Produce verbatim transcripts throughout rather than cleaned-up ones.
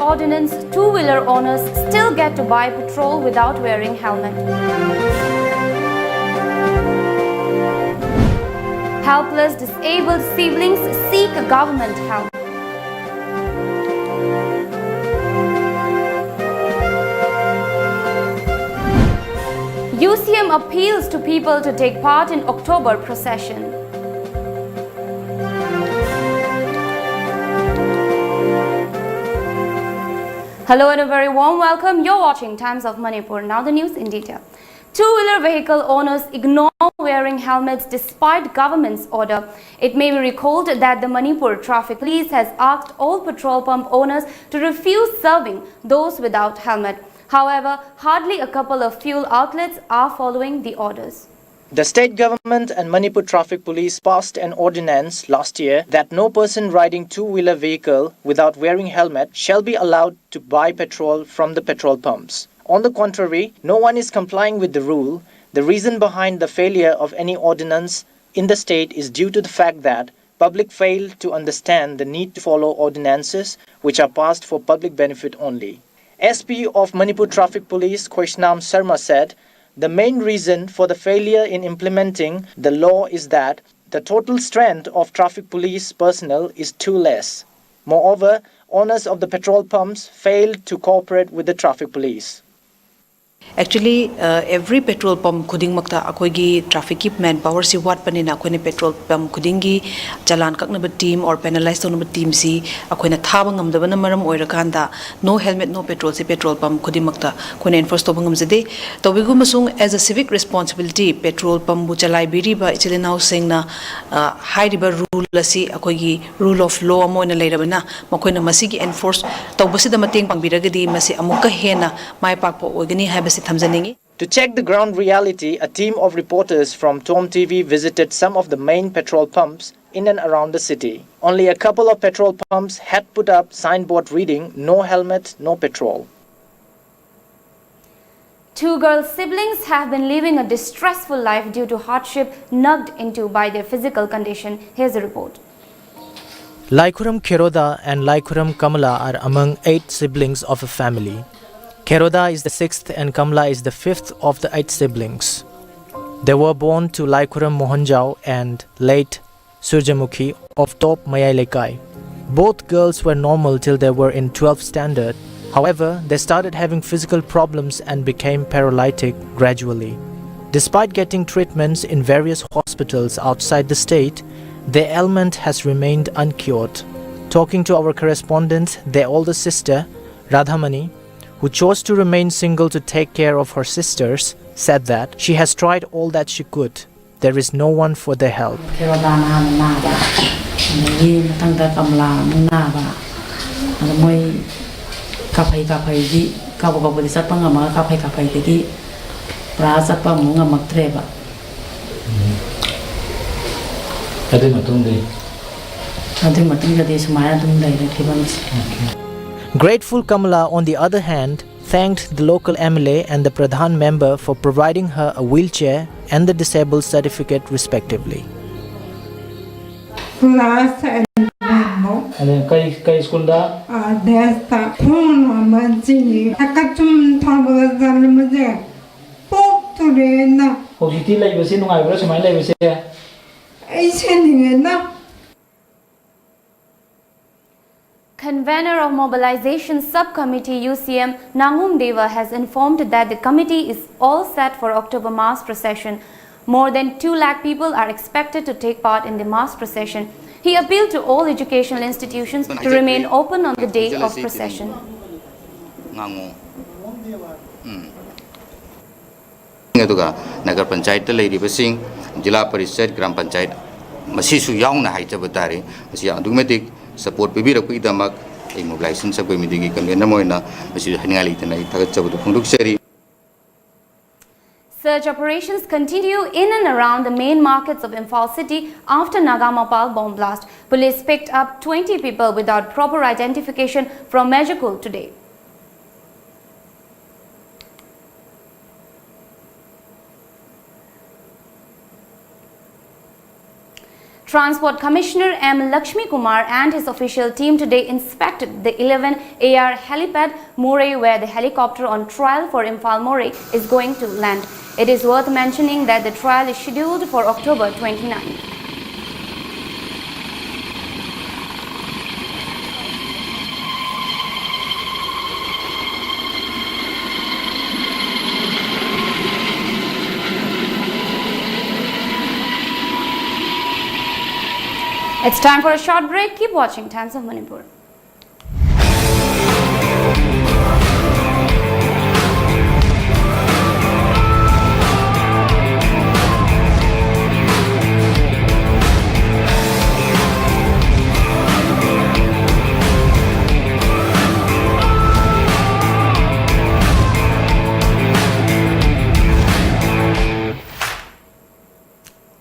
ordinance, two-wheeler owners still get to buy petrol without wearing helmet. Helpless disabled siblings seek government help. U C M appeals to people to take part in October procession. Hello and a very warm welcome. You're watching Times of Manipur. Now the news in detail. Two-wheeler vehicle owners ignore wearing helmets despite government's order. It may be recalled that the Manipur Traffic Police has asked all petrol pump owners to refuse serving those without helmet. However, hardly a couple of fuel outlets are following the orders. The state government and Manipur Traffic Police passed an ordinance last year that no person riding two-wheeler vehicle without wearing helmet shall be allowed to buy petrol from the petrol pumps. On the contrary, no one is complying with the rule. The reason behind the failure of any ordinance in the state is due to the fact that public fail to understand the need to follow ordinances which are passed for public benefit only. S P of Manipur Traffic Police, Khoishnam Sharma, said the main reason for the failure in implementing the law is that the total strength of traffic police personnel is too less. Moreover, owners of the petrol pumps failed to cooperate with the traffic police. Actually, every petrol pump ꯈꯨꯗꯤꯡꯃꯛꯇ ꯑꯩꯈꯣꯏꯒꯤ traffic ꯀꯤ manpower ꯁꯤ ꯋꯥꯠꯄꯅꯤꯅ ꯑꯩꯈꯣꯏꯅ petrol pump ꯈꯨꯗꯤꯡꯒꯤ ꯆꯂꯥꯟ ꯀꯛꯅꯕ team or penalize ꯇꯧꯅꯕ team ꯁꯤ ꯑꯩꯈꯣꯏꯅ ꯊꯥꯕ ꯉꯝꯗꯕꯅ ꯃꯔꯝ ꯑꯣꯏꯔꯀꯥꯟꯗ no helmet no petrol ꯁꯤ petrol pump ꯈꯨꯗꯤꯡꯃꯛꯇ ꯑꯩꯈꯣꯏꯅ enforce ꯇꯧꯕ ꯉꯝꯖꯗꯦ꯫ ꯇꯧꯕꯤꯒꯨꯝ ꯑꯃꯁꯨꯡ as a civic responsibility petrol pump ꯕꯨ ꯆꯂꯥꯏꯕꯤꯔꯤꯕ ꯏꯆꯤꯜ ꯏꯅꯥꯎꯁꯤꯡꯅ ꯍꯥꯏꯔꯤꯕ rule ꯑꯁꯤ ꯑꯩꯈꯣꯏꯒꯤ rule of law ꯑꯃ ꯑꯣꯏꯅ ꯂꯩꯔꯕꯅ ꯃꯈꯣꯏꯅ ꯃꯁꯤꯒꯤ enforce ꯇꯧꯕꯁꯤꯗ ꯃꯇꯦꯡ ꯄꯥꯡꯕꯤꯔꯒꯗꯤ ꯃꯁꯤ ꯑꯃꯨꯛꯀ ꯍꯦꯟꯅ ꯃꯥꯏ ꯄꯥꯛꯄ ꯑꯣꯏꯒꯅꯤ ꯍꯥꯏꯕꯁꯤ ꯊꯝꯖꯅꯤꯡꯏ꯫ To check the ground reality, a team of reporters from Tom T V visited some of the main petrol pumps in and around the city. Only a couple of petrol pumps had put up signboard reading "No helmet, no petrol." Two girl siblings have been living a distressful life due to hardship knocked into by their physical condition. Here's the report. Laikhuram Kheroda and Laikhuram Kamala are among eight siblings of a family. Kheroda is the sixth and Kamala is the fifth of the eight siblings. They were born to Laikhuram Mohanjao and late Surjamukhi of Top Mayai Leikai. Both girls were normal till they were in twelfth standard. However, they started having physical problems and became paralytic gradually. Despite getting treatments in various hospitals outside the state, their ailment has remained uncured. Talking to our correspondent, their older sister, Radhamani, who chose to remain single to take care of her sisters, said that she has tried all that she could. There is no one for their help. ꯈꯦꯔꯣꯗꯥꯅ ꯍꯥꯟꯅ ꯅꯥꯕ, ꯑꯗꯒꯤ ꯃꯊꯪꯗ ꯀꯃꯂꯥ ꯑꯃꯨꯛ ꯅꯥꯕ, ꯑꯗ ꯃꯣꯏ ꯀꯥꯐꯩ ꯀꯥꯐꯩꯗꯤ ꯀꯥꯕꯨ ꯀꯥꯕꯨꯗꯤ ꯆꯠꯄ ꯉꯝꯃꯒ ꯀꯥꯐꯩ ꯀꯥꯐꯩꯗꯒꯤ ꯄꯨꯔꯥ ꯆꯠꯄ ꯑꯃꯨꯛ ꯉꯝꯃꯛꯇ꯭ꯔꯦꯕ꯫ ꯑꯗꯨꯒꯤ ꯃꯇꯨꯡꯗꯤ ꯑꯗꯨꯒꯤ ꯃꯇꯨꯡꯗꯗꯤ ꯁꯨꯃꯥꯏꯅ ꯑꯗꯨꯝ ꯂꯩꯔꯦ ꯐꯤꯕꯝꯁꯦ꯫ Grateful Kamala, on the other hand, thanked the local M L A and the Pradhan member for providing her a wheelchair and the disabled certificate, respectively. Class eleven ꯃꯨꯛ ꯑꯗꯩ ꯀꯩ ꯀꯩ ꯁ꯭ꯀꯨꯜꯗ ꯗꯦꯁꯇ ꯈꯣꯡ ꯑꯃ ꯆꯤꯡꯉꯤ꯫ ꯁꯥꯏꯀꯜ ꯁꯨꯝ ꯊꯧꯔꯒ ꯆꯠꯂꯝꯕꯁꯦ ꯄꯣꯛꯇꯣꯔꯦꯅ ꯍꯧꯖꯤꯛꯇꯤ ꯂꯩꯕꯁꯦ ꯅꯨꯡꯉꯥꯏꯕ꯭ꯔꯥ ꯁꯨꯃꯥꯏꯅ ꯂꯩꯕꯁꯦ? ꯑꯩ ꯁꯦꯟꯅꯤꯡꯉꯦꯅ꯫ Convener of Mobilization Subcommittee U C M Nangum Deva has informed that the committee is all set for October mass procession. More than two lakh people are expected to take part in the mass procession. He appealed to all educational institutions to remain open on the day of procession. ꯉꯥꯡꯉꯨ꯫ ꯎꯝ꯫ ꯑꯗꯨꯒ ꯅꯒꯔ ꯄꯟꯆꯥꯌꯠꯇ ꯂꯩꯔꯤꯕꯁꯤꯡ, ꯖꯤꯂꯥ parishad, gram panchayat, ꯃꯁꯤꯁꯨ ꯌꯥꯎꯅ ꯍꯥꯏꯖꯕ ꯇꯥꯔꯦ꯫ ꯃꯁꯤ ꯑꯗꯨꯛꯀꯤ ꯃꯇꯤꯛ ꯁꯄꯣꯔꯠ ꯄꯤꯕꯤꯔꯛꯄꯒꯤꯗꯃꯛ ꯑꯩ ꯃꯣꯕꯤꯂꯥꯏꯖꯦꯁꯟ ꯁꯕ ꯀꯃꯤꯇꯤꯒꯤ ꯀꯟꯚꯦꯅꯔ ꯑꯃ ꯑꯣꯏꯅ ꯃꯁꯤꯗ ꯍꯥꯏꯅꯤꯡꯉꯥꯏ ꯂꯩꯇꯅ ꯑꯩ ꯊꯥꯒꯠꯆꯕꯗꯨ ꯐꯣꯡꯗꯣꯛꯆꯔꯤ꯫ Search operations continue in and around the main markets of Imphal city after Nagamapal bomb blast. Police picked up twenty people without proper identification from Mejakul today. Transport Commissioner M Lakshmi Kumar and his official team today inspected the eleven A R helipad Moreh, where the helicopter on trial for Imphal Moreh is going to land. It is worth mentioning that the trial is scheduled for October twenty-ninth. It's time for a short break. Keep watching Times of Manipur.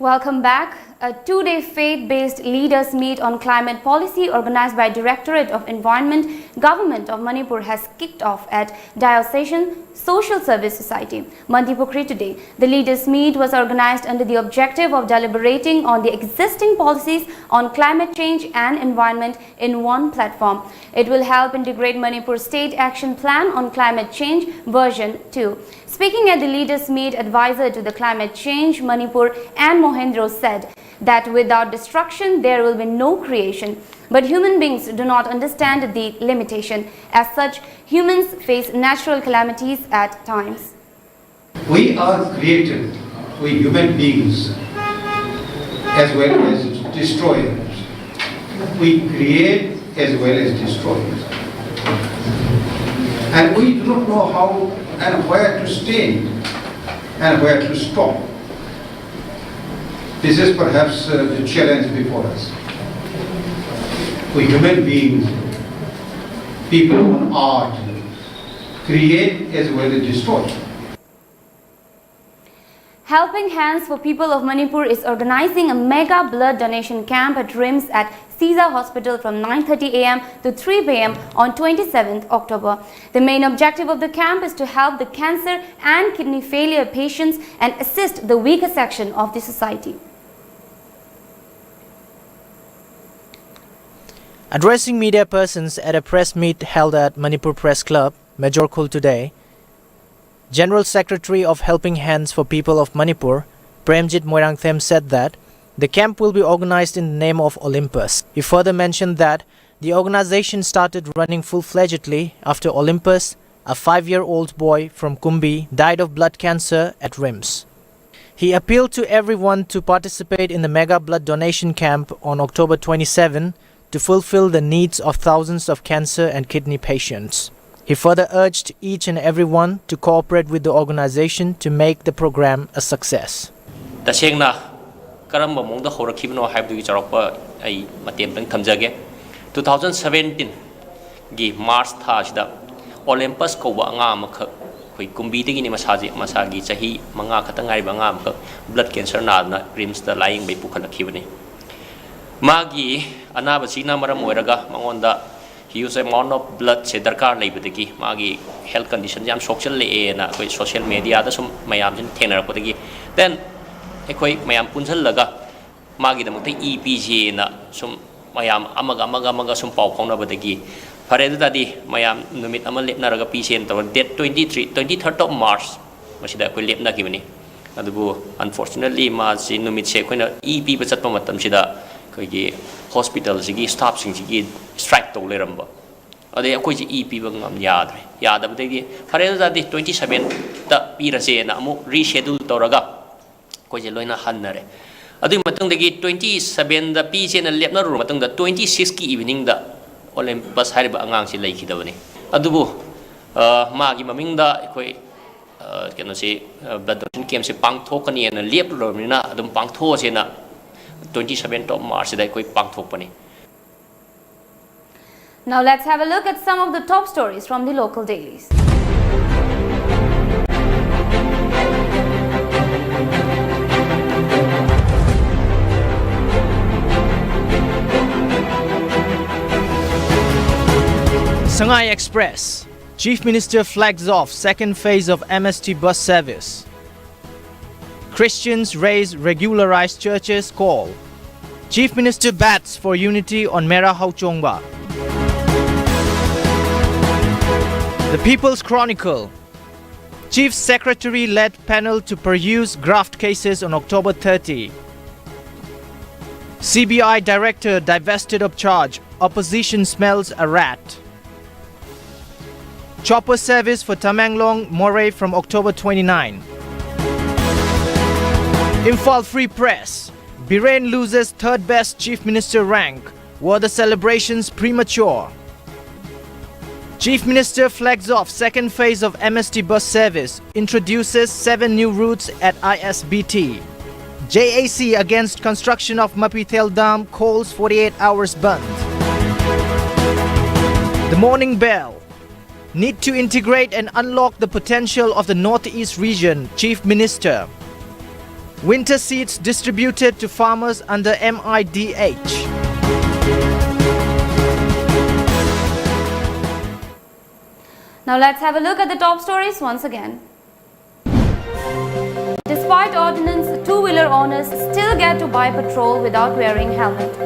Welcome back. A two-day faith-based leaders meet on climate policy organized by Directorate of Environment, Government of Manipur has kicked off at Diocesan Social Service Society, Mandipukhri today. The leaders meet was organized under the objective of deliberating on the existing policies on climate change and environment in one platform. It will help integrate Manipur State Action Plan on Climate Change version two. Speaking at the leaders meet, advisor to the climate change, Manipur, Ann Mohindro said that without destruction, there will be no creation. But human beings do not understand the limitation. As such, humans face natural calamities at times. We are created, we human beings, as well as destroyers. We create as well as destroy. And we do not know how and where to stand and where to stop. This is perhaps uh, the challenge before us. We human beings, people on earth, create as well as destroy. Helping Hands for People of Manipur is organizing a mega blood donation camp at RIMS at Siza Hospital from nine thirty a m to three p m on twenty-seventh October. The main objective of the camp is to help the cancer and kidney failure patients and assist the weaker section of the society. Addressing media persons at a press meet held at Manipur Press Club, Majorkhul today, General Secretary of Helping Hands for People of Manipur, Premjit Moirangthem, said that the camp will be organized in the name of Olympus. He further mentioned that the organization started running full-fledgedly after Olympus, a five-year-old boy from Kumbi, died of blood cancer at RIMS. He appealed to everyone to participate in the mega blood donation camp on October twenty-seven to fulfill the needs of thousands of cancer and kidney patients. He further urged each and everyone to cooperate with the organization to make the program a success. ꯇꯁꯦꯡꯅ ꯀꯔꯝꯕ ꯃꯑꯣꯡꯗ ꯍꯧꯔꯛꯈꯤꯕꯅꯣ ꯍꯥꯏꯕꯗꯨꯒꯤ ꯆꯥꯎꯔꯥꯛꯄ ꯑꯩ ꯃꯇꯦꯛ ꯑꯃꯇꯪ ꯊꯝꯖꯒꯦ꯫ Two thousand seventeen ꯒꯤ March ꯊꯥꯁꯤꯗ Olympus ꯀꯧꯕ ꯑꯉꯥꯡ ꯑꯃꯈꯛ, ꯑꯩꯈꯣꯏ ꯀꯨꯝꯕꯤꯗꯒꯤꯅꯤ ꯃꯁꯥꯁꯦ, ꯃꯁꯥꯒꯤ ꯆꯍꯤ ꯃꯉꯥ ꯈꯛꯇ ꯉꯥꯏꯔꯤꯕ ꯑꯉꯥꯡ ꯑꯃꯈꯛ blood cancer ꯅꯥꯗꯨꯅ RIMSꯇ ꯂꯥꯌꯦꯡꯕꯩ ꯄꯨꯈꯠꯂꯛꯈꯤꯕꯅꯤ꯫ ꯃꯥꯒꯤ ꯑꯅꯥꯕꯁꯤꯅ ꯃꯔꯝ ꯑꯣꯏꯔꯒ ꯃꯉꯣꯟꯗ huge amount of bloodꯁꯦ ꯗꯔꯀꯥꯔ ꯂꯩꯕꯗꯒꯤ ꯃꯥꯒꯤ health conditionꯁꯦ ꯌꯥꯝ ꯁꯣꯛꯆꯜꯂꯛꯑꯦꯅ ꯑꯩꯈꯣꯏ social mediaꯗ ꯁꯨꯝ ꯃꯌꯥꯝꯁꯤꯅ ꯊꯦꯡꯅꯔꯛꯄꯗꯒꯤ, then ꯑꯩꯈꯣꯏ ꯃꯌꯥꯝ ꯄꯨꯟꯁꯤꯜꯂꯒ ꯃꯥꯒꯤꯗꯃꯛꯇ ꯏ ꯄꯤꯁꯦꯅ ꯁꯨꯝ ꯃꯌꯥꯝ ꯑꯃꯒ ꯑꯃꯒ ꯑꯃꯒ ꯁꯨꯝ ꯄꯥꯎ ꯐꯥꯎꯅꯕꯗꯒꯤ, ꯐꯔꯦ ꯑꯗꯨ ꯇꯥꯔꯗꯤ ꯃꯌꯥꯝ ꯅꯨꯃꯤꯠ ꯑꯃ ꯂꯦꯞꯅꯔꯒ ꯄꯤꯁꯦꯅ ꯇꯧꯔꯒ date twenty three, twenty third of March ꯃꯁꯤꯗ ꯑꯩꯈꯣꯏ ꯂꯦꯞꯅꯈꯤꯕꯅꯤ꯫ ꯑꯗꯨꯕꯨ unfortunately ꯃꯥꯁꯤ ꯅꯨꯃꯤꯠꯁꯦ ꯑꯩꯈꯣꯏꯅ ꯏ ꯄꯤꯕ ꯆꯠꯄ ꯃꯇꯝꯁꯤꯗ ꯑꯩꯈꯣꯏꯒꯤ hospitalꯁꯤꯒꯤ staffꯁꯤꯡꯁꯤꯒꯤ strike ꯇꯧ ꯂꯩꯔꯝꯕ꯫ ꯑꯗꯩ ꯑꯩꯈꯣꯏꯁꯦ ꯏ ꯄꯤꯕ ꯉꯝ-, ꯌꯥꯗ꯭ꯔꯦ꯫ ꯌꯥꯗꯕꯗꯒꯤ ꯐꯔꯦ ꯑꯗꯨ ꯇꯥꯔꯗꯤ twenty sevenꯗ ꯄꯤꯔꯁꯦꯅ ꯑꯃꯨꯛ reschedule ꯇꯧꯔꯒ ꯑꯩꯈꯣꯏꯁꯦ ꯂꯣꯏꯅ ꯍꯟꯅꯔꯦ꯫ ꯑꯗꯨꯒꯤ ꯃꯇꯨꯡꯗꯒꯤ twenty sevenꯗ ꯄꯤꯁꯦꯅ ꯂꯦꯞꯅꯔꯨꯔ ꯃꯇꯨꯡꯗ twenty sixꯀꯤ eveningꯗ Olympus ꯍꯥꯏꯔꯤꯕ ꯑꯉꯥꯡꯁꯤ ꯂꯩꯈꯤꯗꯕꯅꯤ꯫ ꯑꯗꯨꯕꯨ, ꯑ, ꯃꯥꯒꯤ ꯃꯃꯤꯡꯗ ꯑꯩꯈꯣꯏ, ꯑ, ꯀꯩꯅꯣꯁꯤ, ꯑ, blood donation campꯁꯤ ꯄꯥꯡꯊꯣꯛꯀꯅꯤꯅ ꯂꯦꯞꯂꯨꯔꯕꯅꯤꯅ ꯑꯗꯨꯝ ꯄꯥꯡꯊꯣꯛꯑꯁꯦꯅ twenty seventh of Marchꯁꯤꯗ ꯑꯩꯈꯣꯏ ꯄꯥꯡꯊꯣꯛꯄꯅꯤ꯫ Now let's have a look at some of the top stories from the local dailies. Sangai Express. Chief Minister flags off second phase of M S T bus service. Christians raise regularized churches call. Chief Minister bats for unity on Mera Hauchongba. The People's Chronicle. Chief Secretary led panel to peruse graft cases on October thirty. C B I director divested of charge, opposition smells a rat. Chopper service for Tamenglong Moreh from October twenty-nine. Imphal Free Press. Biren loses third best Chief Minister rank. Were the celebrations premature? Chief Minister flags off second phase of M S T bus service, introduces seven new routes at I S B T. J A C against construction of Mapithel Dam calls forty-eight hours bandh. The Morning Bell. Need to integrate and unlock the potential of the Northeast region, Chief Minister. Winter seeds distributed to farmers under M I D H. Now let's have a look at the top stories once again. Despite ordinance, two-wheeler owners still get to buy petrol without wearing helmet.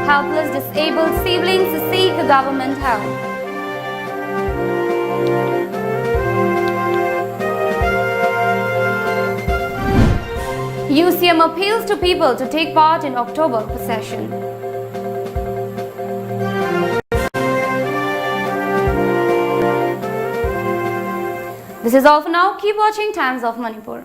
Helpless disabled siblings seek government help. U C M appeals to people to take part in October procession. This is all for now. Keep watching Times of Manipur.